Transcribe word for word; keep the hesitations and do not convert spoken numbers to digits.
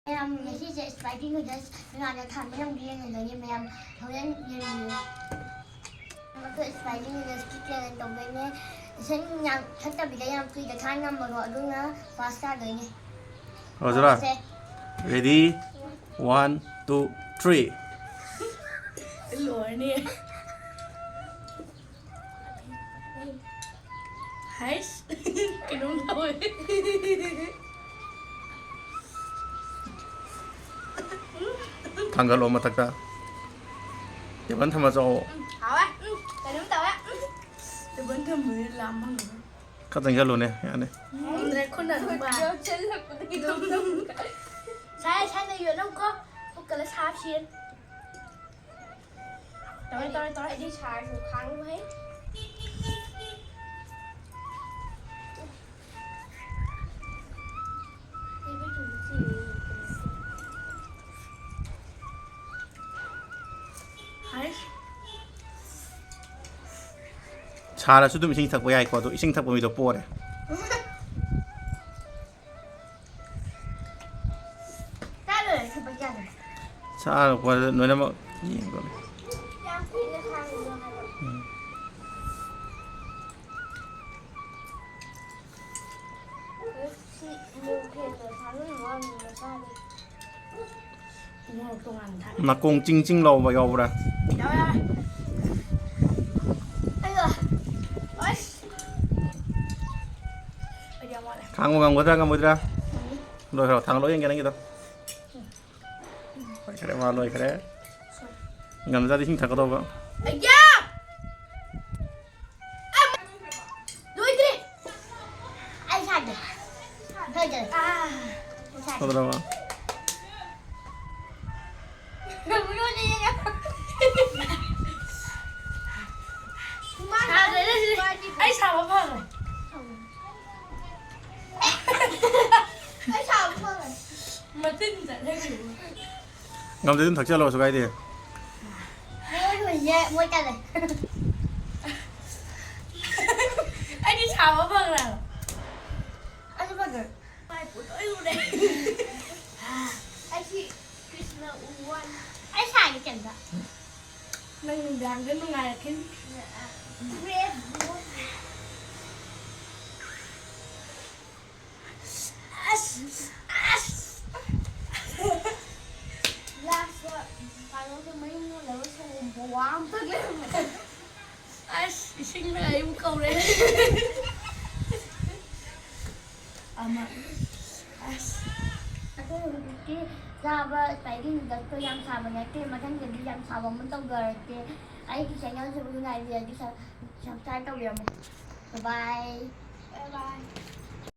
ꯃꯌꯥꯝ, ꯉꯁꯤꯁꯦ spicy noodles ꯀꯅꯥꯅ ꯊꯥꯝꯃꯤ ꯌꯦꯡꯕꯤꯔꯅꯤ, ꯃꯌꯥꯝ ꯍꯣꯔꯦꯟ ꯌꯦꯡꯕꯤꯌꯨ꯫ ꯑꯩꯈꯣꯏ spicy noodles ꯀꯤ challenge ꯇꯧꯗꯣꯏꯅꯦ꯫ ꯏꯁꯤꯡ ꯌꯥꯝ ꯊꯛꯇꯕꯤꯗ ꯌꯥꯝ ꯀꯨꯏꯅ ꯈꯥꯡ ꯉꯝꯕꯗꯣ, ꯑꯗꯨꯅ first ꯇꯥꯗꯣꯏꯅꯦ꯫ ꯍꯧꯖꯤꯔꯥ? ꯍꯧꯔꯁꯦ꯫ Ready? One, two, three. ꯂꯣꯏꯔꯅꯤ꯫ ꯍꯩꯁ, ꯀꯩꯅꯣꯝ ꯇꯧꯋꯦ꯫ ꯊꯥꯡꯒꯠꯂꯣ ꯃꯊꯛꯇ꯫ Table ꯊꯝꯃ ꯆꯥꯎ꯫ ꯎꯝ, ꯍꯥꯎꯋꯦ꯫ ꯎꯝ, ꯀꯩꯅꯣꯝ ꯇꯧꯋꯦ꯫ ꯎꯝ, table ꯊꯝꯕꯗꯤ ꯂꯥꯝ ꯐꯪꯉꯦ꯫ ꯈꯔ ꯆꯪꯁꯜꯂꯨꯅꯦ, ꯌꯥꯅꯤ꯫ ꯉꯝꯗ꯭ꯔꯦ, ꯈꯨꯠꯅ ꯑꯗꯨꯝ ꯄꯥꯏ꯫ ꯁꯥꯏ, ꯁꯥꯏꯅ ꯌꯣꯠꯂꯝꯀꯣ꯫ ꯄꯨꯛꯀ ꯂꯣꯏ ꯁꯥꯕ ꯁꯤꯔꯦ꯫ ꯇꯧꯔꯦ, ꯇꯧꯔꯦ, ꯇꯧꯔꯦ꯫ ꯑꯩꯗꯤ ꯁꯥꯔꯁꯨ ꯈꯥꯡꯕ ꯍꯩ꯫ ꯍꯥꯏꯁ꯫ ꯁꯥꯔꯁꯨ ꯑꯗꯨꯝ ꯏꯁꯤꯡ ꯊꯛꯄ ꯌꯥꯏꯀꯣ, ꯑꯗꯣ ꯏꯁꯤꯡ ꯊꯛꯄ ꯃꯤꯗꯣ ꯄꯣꯔꯦ꯫ ꯆꯥꯔꯣꯏ, ꯊꯕꯛ ꯌꯥꯗ꯭ꯔꯦ꯫ ꯆꯥꯔꯣꯏ, ꯂꯣꯏꯅꯃꯛ ꯌꯦꯡꯗꯣꯏꯅꯦ꯫ ꯌꯥꯝ ꯀꯨꯏꯅ ꯈꯥꯡꯉꯤꯅꯣ ꯍꯥꯏꯕ꯫ ꯎꯝ꯫ ꯁꯤ ꯃꯣꯔꯣꯛ ꯍꯦꯟꯅ ꯁꯥꯍꯟꯕ ꯋꯥꯅꯤꯗ ꯆꯥꯗꯦ꯫ ꯃꯣꯔꯣꯛ ꯇꯣꯉꯥꯟꯅ ꯊꯥꯛ꯫ ꯅꯥꯀꯣꯡ ꯆꯤꯡ ꯆꯤꯡ ꯂꯥꯎꯕ ꯌꯥꯎꯕ꯭ꯔꯥ? ꯌꯥꯎꯋꯦ, ꯌꯥꯎꯋꯦ꯫ ꯑꯩꯒ꯫ ꯑꯁ꯫ ꯑꯩꯗꯤ ꯌꯥꯝ ꯋꯥꯠꯂꯦ꯫ ꯈꯥꯡꯕ ꯉꯝꯒꯗ꯭ꯔꯥ ꯉꯝꯃꯣꯏꯗ꯭ꯔꯥ? ꯉꯝꯅꯤ꯫ ꯂꯣꯏꯈ꯭ꯔꯣ, ꯊꯥꯡꯒꯠꯂꯣ ꯌꯦꯡꯒꯦ ꯅꯪꯒꯤꯗꯣ꯫ ꯂꯣꯏꯈ꯭ꯔꯦ, ꯃꯥ ꯂꯣꯏꯈ꯭ꯔꯦ꯫ ꯉꯝꯗ꯭ꯔꯗꯤ ꯏꯁꯤꯡ ꯊꯛꯀꯗꯧꯕ꯫ ꯑꯌꯥ! ꯂꯣꯏꯗ꯭ꯔꯤ꯫ ꯑꯩ ꯁꯥꯗꯦ꯫ ꯁꯥꯗꯦ꯫ ꯑꯥ꯫ ꯁꯥꯗꯦ꯫ ꯐꯗ꯭ꯔꯕ? ꯁꯥꯗ꯭ꯔꯦ, ꯁꯤꯗꯤ꯫ ꯑꯩ ꯁꯥꯕ ꯐꯪꯉꯦ꯫ ꯑꯩ ꯁꯥꯕ ꯐꯪꯉꯦ꯫ ꯃꯇꯤꯟ ꯆꯠꯂꯦ ꯀꯩꯅꯣ꯫ ꯉꯝꯗꯦ, ꯑꯗꯨꯝ ꯊꯛꯆꯜꯂꯣ, ꯀꯩꯁꯨ ꯀꯥꯏꯗꯦ꯫ ꯃꯣꯏ ꯍꯨꯏꯁꯦ ꯃꯣꯏ ꯇꯜꯂꯦ꯫ ꯑꯩꯗꯤ ꯁꯥꯕ ꯐꯪꯉꯦ꯫ ꯑꯩꯁꯨ ꯐꯪꯉꯦ꯫ ꯃꯥꯏ ꯄꯨꯡꯂꯣꯏ ꯂꯣꯏꯔꯦ꯫ ꯅꯪ ꯅꯨꯡꯗꯥꯡꯗ ꯅꯨꯡꯉꯥꯏꯔꯛꯈꯤꯅꯤ꯫ ꯑꯁ ꯑꯁ ꯑꯁ꯫ ꯂꯥꯁꯇ ꯀꯩꯅꯣꯒꯤ ꯃꯌꯨꯝ ꯌꯣꯜꯂꯒ ꯁꯪꯒꯣꯝ ꯄꯋꯥ ꯑꯝꯇ ꯂꯩꯔꯝꯃꯦ꯫ ꯑꯁ ꯏꯁꯤꯡ ꯂꯩ ꯑꯃꯨꯛ ꯀꯧꯔꯦ꯫ ꯑꯃ ꯑꯁ꯫ ꯑꯩꯈꯣꯏ ꯍꯧꯖꯤꯛꯇꯤ ꯆꯥꯕ ꯁ꯭ꯄꯥꯏꯁꯤ ꯅꯨꯗꯜꯁꯇꯣ ꯌꯥꯝ ꯁꯥꯕ ꯅꯠꯇꯦ, ꯃꯊꯪꯗꯗꯤ ꯌꯥꯝ ꯁꯥꯕ ꯑꯃ ꯇꯧꯖꯔꯛꯀꯦ꯫ ꯑꯩꯒꯤ ꯆꯦꯅꯦꯜꯁꯤꯕꯨ ꯅꯨꯡꯉꯥꯏꯕꯤꯔꯗꯤ ꯁꯕ- ꯁꯕꯁꯀ꯭ꯔꯥꯏꯕ ꯇꯧꯕꯤꯔꯝꯃꯣ꯫ ꯕꯥꯏ ꯕꯥꯏ꯫